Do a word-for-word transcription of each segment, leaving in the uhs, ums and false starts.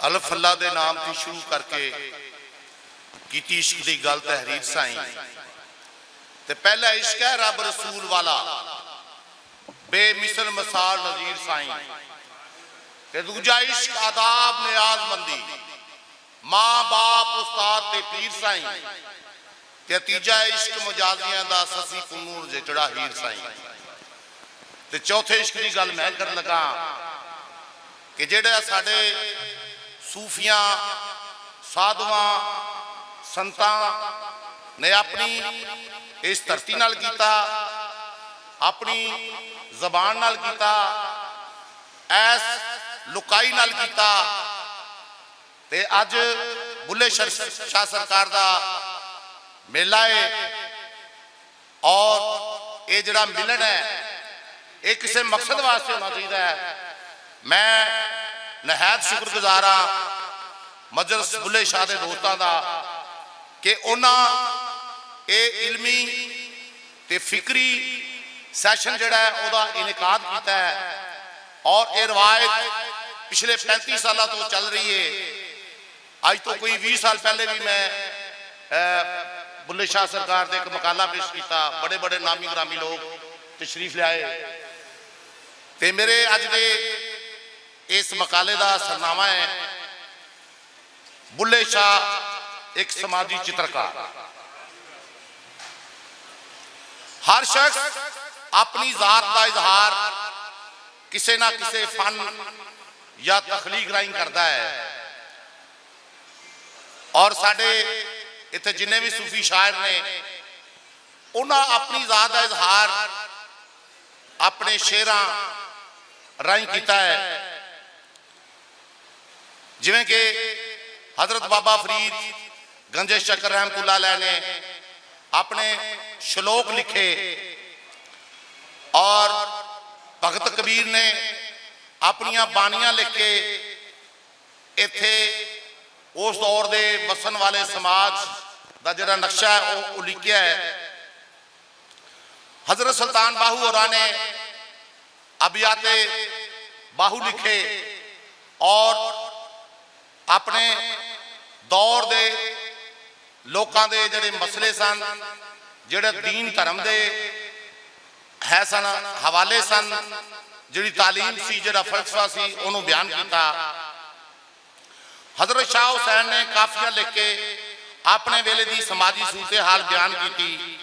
الف اللہ دے نام توں شروع کر کے کیتی عشق دی گل تحریر سائیں۔ تے پہلا عشق ہے رب رسول والا، بے مثل مثال نظیر سائیں۔ تے دوجا عشق آداب نیاز مندی، ماں باپ استاد تے پیر سائیں۔ تے تیجا عشق مجازیاں دا سسی پنوں جیٹڑا ہیر سائیں۔ تے چوتھے عشق دی گل میں کرن لگا کہ جڑے ساڈے صوفیاں، سادھواں، سنتاں نے اپنی اس دھرتی نال کیتا، اپنی زبان نال کیتا، ایس لکائی نال کیتا۔ تے اج بلے شر-، شاہ سرکار دا میلہ ہے، اور اے جڑا ملن ہے، اے کسے مقصد واسطے ہونا چاہیدا ہے۔ میں نہایت شکر گزار ہاں مجلس بلے شاہ دے دوستاں دا کہ انہاں اے علمی تے فکری سیشن جڑا ہے، او دا انعقاد کیتا ہے، اور اے روایت پچھلے پینتی سالاں تو چل رہی ہے۔ اج تو کوئی ویہہ سال پہلے بھی میں، اے، بلے شاہ سرکار دے ایک مقالہ پیش کیتا، بڑے بڑے نامی گرامی لوگ تشریف لے آئے۔ تے میرے اج دے اس مقالے دا سرنامہ ہے بلے شاہ ایک سماجی چترکار۔ ہر شخص اپنی ذات دا اظہار کسے نہ کسے فن یا تخلیق راہیں کردا ہے، اور ساڈے اتھے جنہیں بھی صوفی شاعر نے، انہاں اپنی ذات دا اظہار اپنے شعراں راہیں کیتا ہے۔ جویں کہ حضرت بابا فرید گنج شکر رحمت اللہ علیہ نے اپنے شلوک لکھے، اور بھگت کبیر نے اپنیاں بانیاں لکھ کے ایتھے اس دور دے وسن والے سماج دا جڑا نقشہ ہے، وہ الیکیا ہے۔ حضرت سلطان باہو ہوراں نے ابیات باہو لکھے، اور اپنے دور دے لوکاں دے جڑے مسئلے سن، جڑے دین دھرم دے ہے سن، حوالے سن، جڑی تعلیم سی، جڑا فلسفہ سی، انہوں بیان کیتا۔ حضرت شاہ حسین نے کافیاں لکھ کے اپنے ویلے دی سماجی صورتحال بیان کیتی۔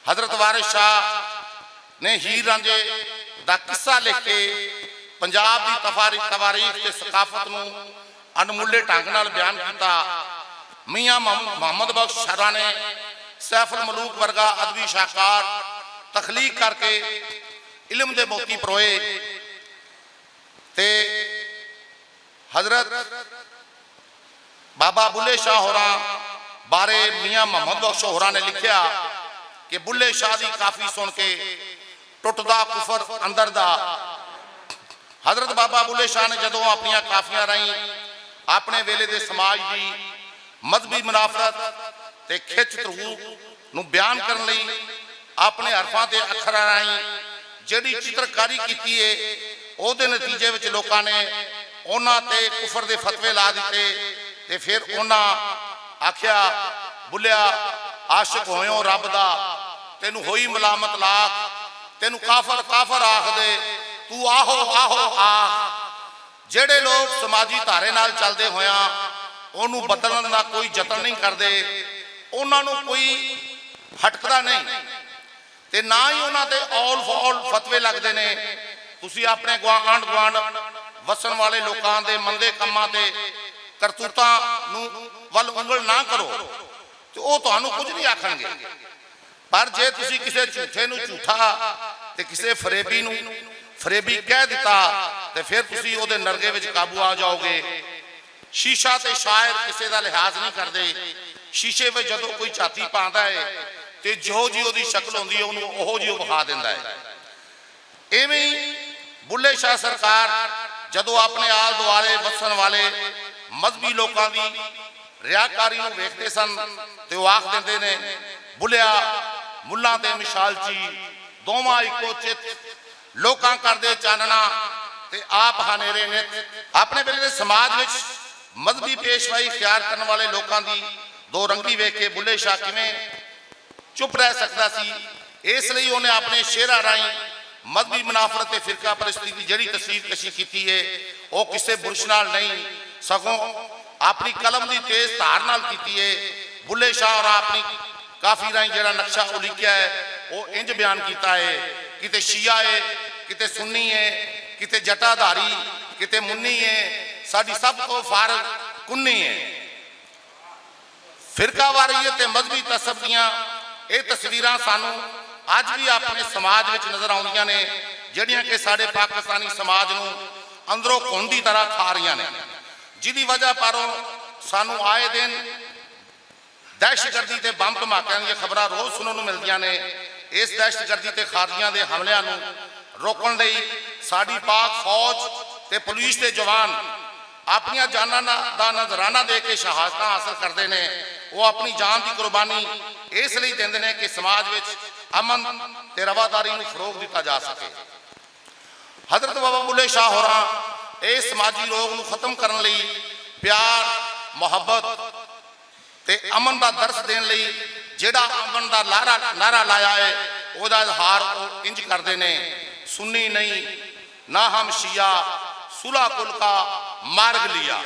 حضرت وارث شاہ نے ہیر رانجھے دا قصہ لکھ کے پنجاب دی تفاری-، تواریخ تے ثقافت نوں انمولے ڈھنگ نال بیان کیتا۔ میاں محم-، محمد بخش شرا نے سیف الملوک ورگا ادبی شاہکار تخلیق کر کے علم دے موتی پروئے۔ تے حضرت بابا بلے شاہ ہوراں بارے میاں محمد بخش ہوراں نے لکھیا کہ بلے شاہ دی کافی سن کے ٹٹدا کفر اندر دا۔ حضرت بابا بلے شاہ نے جدوں اپنیاں کافیاں راہیں اپنے ویلے دے سماج دی مذہبی منافرت تے کھچ ترو نوں بیان کرن لئی اپنے حرفاں تے اکھراں راہیں جڑی چترکاری کیتی ہے، او دے نتیجے وچ لوکاں نے انہاں تے کفر دے فتوے لا دتے۔ تے پھر انہاں آکھیا، "بلیا، عاشق ہویوں رب دا، تینوں ہوئی ملامت لاکھ، تینوں کافر کافر آکھ دے، تو آہو آہو آکھ۔" جڑے لوگ سماجی دھارے نال چلدے ہویاں اونوں بدلن دا کوئی یتن نہیں کردے، انہاں نوں کوئی ہٹکدا نہیں، تے نہ ہی انہاں تے اول فول فتوے لگدے نے۔ تسی اپنے گوا-، آنڈ گوانڈ وسن والے لوکاں دے مندے کماں تے کرتوتاں نوں ول انگل نہ کرو، تے او تہانوں کچھ نہیں آکھن گے۔ پر جے تسی کسے جھوٹے نوں جھوٹا تے کسے فریبی نوں فریبی کہہ دتا، تے پھر تسی او دے نرگے وچ قابو آ جاؤ گے۔ شیشہ تے شاعر کسے دا لحاظ نہیں کردے۔ شیشے وچ جدوں کوئی جھاتی پاندا ہے تے جہو جی او دی شکل ہوندی ہے، اونوں اوہو جی او وکھا دیندا ہے۔ ایویں ہی بلے شاہ سرکار جدوں اپنے آل دوالے وسن والے مذہبی لوکاں دی ریاکاری نوں ویکھدے سن تے او آکھ دیندے نے، "بلیا، ملاں تے مشال چی، دوواں اکو چت، لوکاں کردے چاننا تے آپ ہانیرے نت۔" اپنے ویلے دے سماج وچ مذہبی پیشوائی اختیار کرن والے لوکاں دی دو رنگی ویکھ کے بلے شاہ کیویں چپ رہ سکدا سی؟ اس لئی انہیں اپنے شعراں راہیں مذہبی منافرت تے فرقہ پرستی دی جڑی تصویر کشی کیتی ہے، او کسے برش نال نہیں، سگوں اپنی قلم دی تیز دھار نال کیتی ہے۔ بلے شاہ اور اپنی کافی راہیں جڑا نقشہ الیکیا ہے، او انج بیان کیتا ہے، کتے شیعہ ہے، کتے سنی ہے، کتے جٹا دھاری، کتے منی ہے، ساڈی سب تو فارغ کنی ہے۔ فرقہ واریت تے مذہبی تعصب دیاں اے تصویراں سانوں اج وی اپنے سماج وچ نظر آؤندیاں نے، جڑیاں کہ ساڈے پاکستانی سماج نوں اندروں کون دی طرح کھا رہیاں نے، جدی وجہ پاروں سانوں آئے دن دہشت گردی تے بم دھماکیاں دیاں خبراں روز سنن نوں ملدیاں نے۔ اس دہشت گردی تے خارجیاں دے حملیاں نوں روکن لئی ساڈی پاک فوج تے پولیس دے جوان اپنیاں جاناں نا- دا نذرانہ دے کے شہادتاں حاصل کردے نے۔ وہ اپنی جان دی قربانی اس لئی دیندے نے کہ سماج وچ امن تے رواداری نوں فروغ دتا جا سکے۔ حضرت بابا بلے شاہ ہوراں اس سماجی روگ نوں ختم کرن لئی پیار، محبت تے امن دا درس دین لئی جیڑا امن دا نعرہ نعرہ لایا ہے، اوہدا اظہار او انج کردے نے، سنی نہیں، نہ ہم شیعہ، صلح کل کا مارگ لیا۔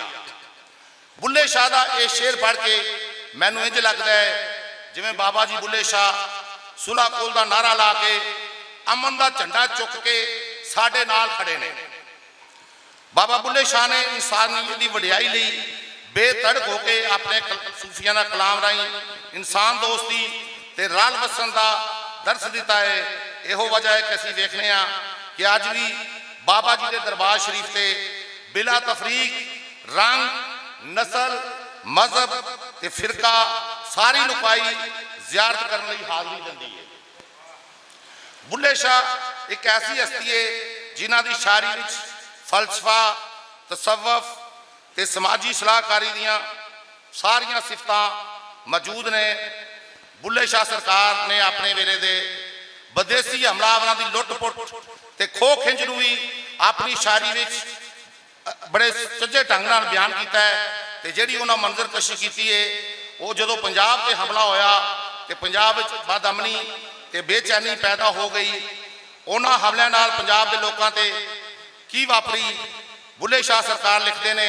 بلے شاہ دا ایہہ شعر پڑھ کے مینوں انج لگدا ہے جیویں بابا جی بلے شاہ صلح کل دا نعرہ لا کے امن دا جھنڈا چک کے ساڈے نال کھڑے نے۔ بابا بلے شاہ نے انسانیت دی وڈیائی لئی بے تڑک ہو کے اپنے صوفیانہ کلام راہیں انسان دوستی تے رال وسن دا درس دتا ہے۔ ایہو وجہ ہے کہ اسی ویکھنے ہاں کہ اج وی بابا جی دے دربار شریف تے بلا تفریق رنگ، نسل، مذہب تے فرقہ ساری لکائی زیارت کرن لئی حاضری دیندی ہے۔ بلے شاہ اک ایسی ہستی ہے جنہاں دی شاعری وچ فلسفہ، تصوف تے سماجی صلاح کاری دیاں ساریاں صفتاں موجود نے۔ بلے شاہ سرکار نے اپنے ویلے دے بدیسی حملہ آوراں دی لٹ پٹ تے کھوہ کھنج نوں وی اپنی شاعری وچ بڑے سچے ڈھنگ نال بیان کیتا ہے۔ تے جیہڑی انہاں منظر کشی کیتی ہے، او جدوں پنجاب تے حملہ ہویا تے پنجاب وچ بدامنی تے بے چینی پیدا ہو گئی، انہاں حملیاں نال پنجاب دے لوکاں تے کی واپری؟ بلے شاہ سرکار لکھدے نے،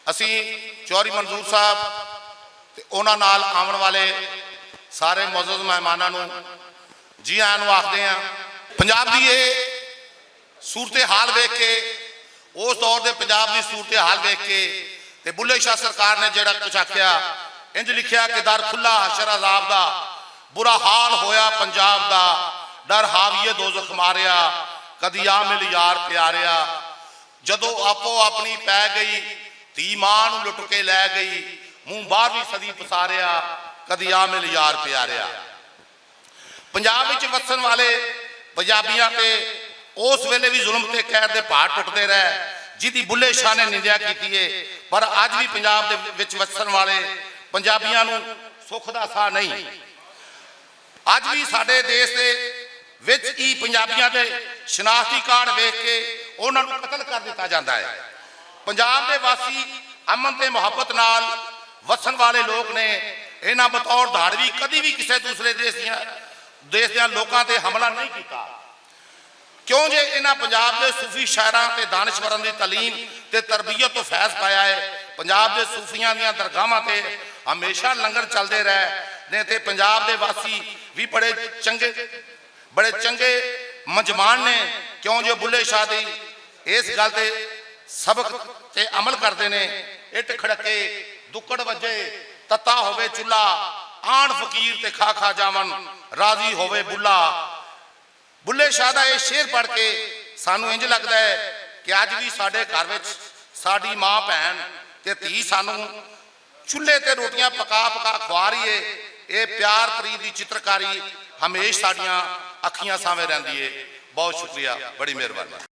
اسی چوہری منظور صاحب تے انہاں نال آون والے سارے معزز مہماناں نوں جی آیاں نوں آکھدے ہاں۔ پنجاب دی اے صورتحال ویکھ کے، اس دور دے پنجاب دی صورتحال ویکھ کے تے بلے شاہ سرکار نے جیہڑا کچھ آکھیا، انج لکھیا کہ در کھلا حشر عذاب دا، برا حال ہویا پنجاب دا، ڈر حاویے دوزخ ماریا، کدی آ مل یار پیاریا۔ جدوں آپو اپنی پے گئی، تھی ماں نوں لٹ کے لے گئی، منہ باہرویں صدی پساریا، کدی آ مل یار پیاریا۔ پنجاب وچ وسن والے پنجابیاں تے اس ویلے وی ظلم تے قہر دے پہاڑ ٹٹدے رہے، جدی بلے شاہ نے نندیا کیتی ہے، پر اج وی پنجاب دے وچ وسن والے پنجابیاں نوں سکھ دا ساہ نہیں۔ اج وی ساڈے دیش دے وچ ای پنجابیاں دے شناختی کارڈ ویکھ کے انہاں نوں قتل کر دتا جاندا ہے۔ پنجاب دے واسی امن تے محبت نال وسن والے لوک نے، انہاں بطور دھاڑوی کدی وی کسے دوسرے دیش دیاں دیش دیاں لوکاں تے حملہ نہیں کیتا۔ کیوں جے انہاں پنجاب دے صوفی شاعراں تے دانشوراں دی تعلیم تے تربیت تو فیض پایا ہے۔ پنجاب دے صوفیاں دیاں درگاہاں تے ہمیشہ لنگر چلدے رہے نے تے پنجاب دے واسی وی بڑے چنگے بڑے چنگے مجمان نے، کیوں جو بلے شاہ دی اس گل تے سبق تے عمل کردے نے۔ اٹ کھڑکے، دکڑ وجے، تتا ہووے چولہا، آن فقیر تے کھا کھا جاون، راضی ہووے بلا۔ بلے شاہ دا اے شعر پڑھ کے سانوں انج لگدا ہے کہ اج وی ساڈے گھر وچ ساڈی ماں بہن تے دھی سانوں چولہے تے روٹیاں پکا پکا کھوا رہی ہے۔ اے پیار پری دی چترکاری ہمیش ساڈیاں اکھیاں سامنے رہندی ہے۔ بہت شکریہ، بڑی مہربانی۔